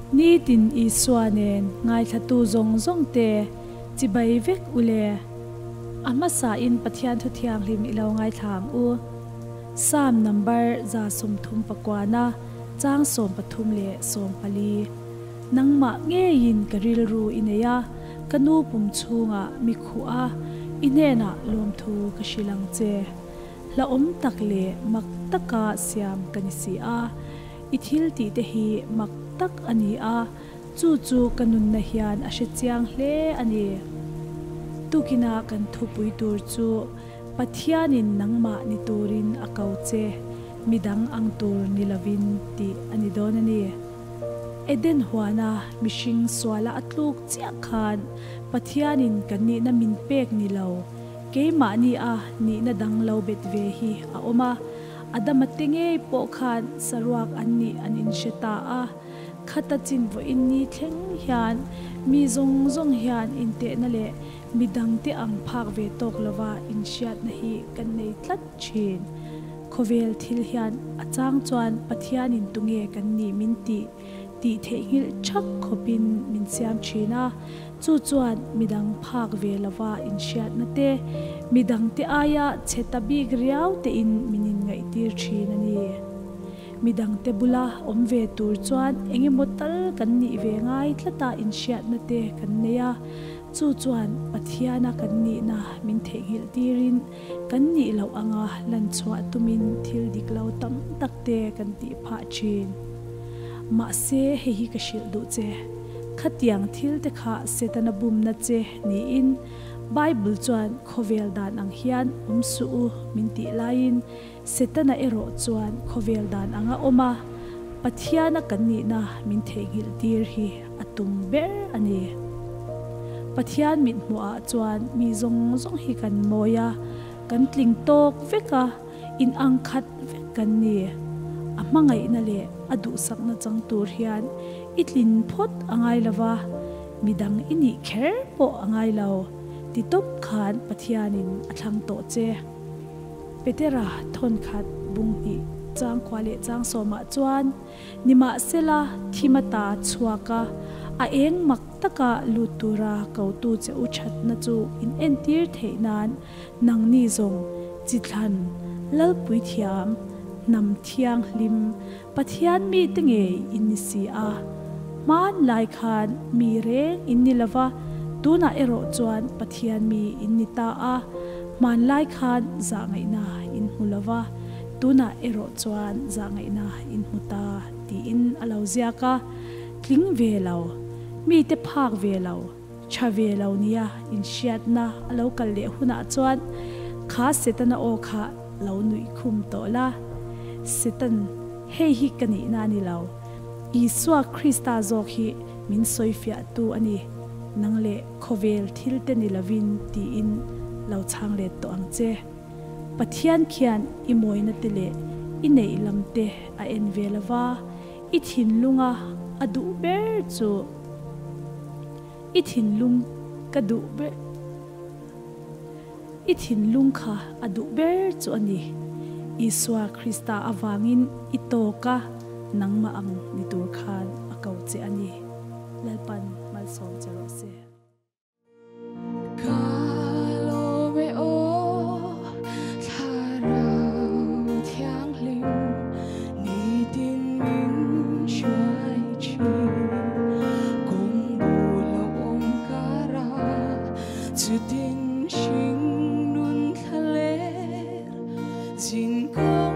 Nitin Isua nen ngaithlatu zawng zawng te chibai vek u le. A hmasa in Pathian thu thianghlim i lo ngaithla ang u. Psalm number 39 na chang 13 leh 14. Nangmah ngeiin ka rilru i nei a, ka nu pum chhungah mi khuh a, i hnenah lawmthu ka hrilh ang che. Hlauhawm tak leh mak taka siam ka ni si a, i thil tih te hi mak tak a ni a, chu chu ka nunna hian a hre chiang hle a ni. Tukina kan thupui tur chu Pathianin nangmah ni turin a ko che, midang ang tur ni lovin tih a ni dawn a ni. Eden huana mihring suala a tluk chiah khan Pathianin kan nihna min pek ni lo, keimahni a nihna dang lo bet ve hi a awm a. Adama te ngei pawh khan saruak an nih an inhre ta a. Khata chin vawiin ni thleng hian mi zawng zawng hian intehna leh midangte ang phak ve tawk lova inhriatna hi kan nei tlat thin. Khawvel thil hian a chang chuan Pathianin tunge kan nih min tih tih theihnghilh thak khawpin min siam thin a, chu chuan midang phak ve lova inhriatna te, midangte aia chhe ta bik riau tein min inngaihtir thin a ni. Midangte bula awm ve tur chuan engemaw tal kan nih ve ngai tlata inhriatna te kan nei a, chu chuan Pathiana kan nihna min theihnghilh tirin kan nih loh anga lan chhuah tumin thil dik lo tam tak te kan tih phah thin. Mahse hei hi ka hrilh duh che, khatiang thil te kha Setana bumna che niin Bible chuan khawvel dan ang hian awm suh u min tih laiin Setana erawh chuan khawvel dan anga awm a, Pathiana kan nihna min theihnghilh tir hi a tum ber a ni. Pathian mithmuhah chuan mi zawng zawng hi kan mawi a, kan tling tawk vek a, in ang khat vek kan ni. A hmangaihna leh a duhsakna chang tur hian i tlin phawt a ngai lo va, midang i nih kher pawh a ngai lo, ti tawp khan Pathianin a thlang tawh che. Petera thawnkhat bung hnih chang khua leh chang sawmah chuan nimahsela thim ata chhuak a, a eng mak taka lut tura kotu che u thatna chu in entir theih nan nangni zawng chithlan Lalpui thiam, hnam thianghlim, Pathian mite ngei in ni si a. Hmanlai khan mi reng in ni lova, tunah erawh chuan Pathian mi in ni ta a. Hmanlai khan zahngaihna in hmu lova, tunah erawh chuan zahngaihna in hmu ta tiin a lo ziak a. Tling ve lo, mite phak ve lo, tha ve lo nia inhriatna a lo kal leh hunah chuan kha Setana aw kha lo nuih khum tawh la. Setan, hei hi ka nihna a ni lo. Isua Krista zawk hi min sawifiahtu a ni. Nang leh khawvel thil te ni lovin tiin lo chhang let tawh ang che. Pathian khian i mawina te leh i neih lam te a en ve lova, i thinlunga a duh ber chu i thinlung ka duh ber i thinlung kha a duh ber chu a ni. Isua Krista avangin i tawk a, nangmah ang ni tur khan a ko che a ni. Lalpan malsawm che rawh se. Ka lawm e aw thlarau thianghlim nitin min hruai thin kawng bul a awm kara chutin hring nun thla ler zin kawng.